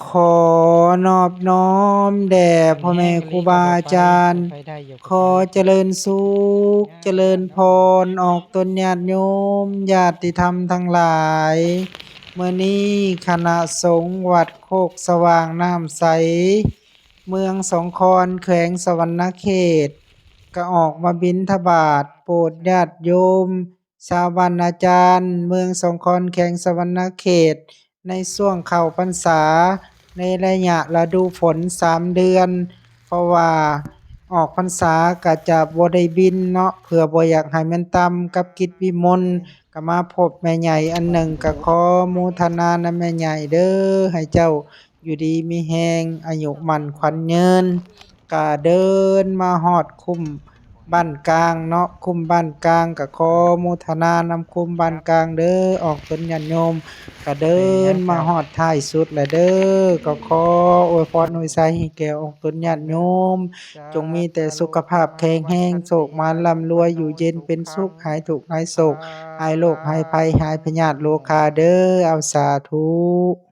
ຂໍນອບນ້ອມແດ່ພໍ່ແມ່ຄູບາອາຈານ, ຂໍຈະເລີນສຸກ ຈະເລີນພອນ ອອກຕົນຍາດໂຍມ ຍາດຕິທຳທັງຫຼາຍ. ມື້ນີ້ຄະນະສົງວັດໂຄກສະຫວ່າງນ້ຳໃສ ເມືອງສອງຄອນ ແຂວງສະຫວັນນະເຂດ ກະອອກມາບິນທະບາດໂປດຍາດໂຍມ ຊາວບ້ານນາຈານ ເມືອງສອງຄອນ ແຂວງສະຫວັນນະເຂດ ໃນຊ່ວງເຂົ້າພັນສາ ໃນໄລຍະລະດູຝົນສາມເດືອນ ເພາະວ່າອອກພັນສາກະຈະບໍ່ໄດ້ບິນເນາະ ເພື່ອບໍ່ຢາກໃຫ້ມັນຕ່ຳກັບກິດນິມົນ ກະມາພົບແມ່ໃຫຍ່ອັນໜຶ່ງ ກະຂໍໂມທະນານຳແມ່ໃຫຍ່ເດີ້ ໃຫ້ເຈົ້າຢູ່ດີມີແຮງ ອາຍຸໝັ້ນຂວັນຍືນ. ກະເດີນມາຮອດຄຸ້ມບ້ານກາງເນາະ ຄຸ້ມບ້ານກາງ ກະຂໍໂມທະນານຳຄຸ້ມບ້ານກາງເດີ້ ອອກຕົນຍາດໂຍມ. ກະເດີນມາຮອດທ້າຍສຸດແລ້ວເດີ້ ກະຂໍອວຍພອນອວຍໄຊໃຫ້ແກ່ອອກຕົນຍາດໂຍມ ຈົ່ງມີແຕ່ສຸຂະພາບແຂງແຮງ ໂຊກໝານລ່ຳລວຍ ຢູ່ເຢັນເປັນສຸກ ຫາຍທຸກຫາຍໂສກ ຫາຍໂລກຫາຍໄພ ຫາຍພະຍາດໂລຄາເດີ້ ເອົາ ສາທຸ.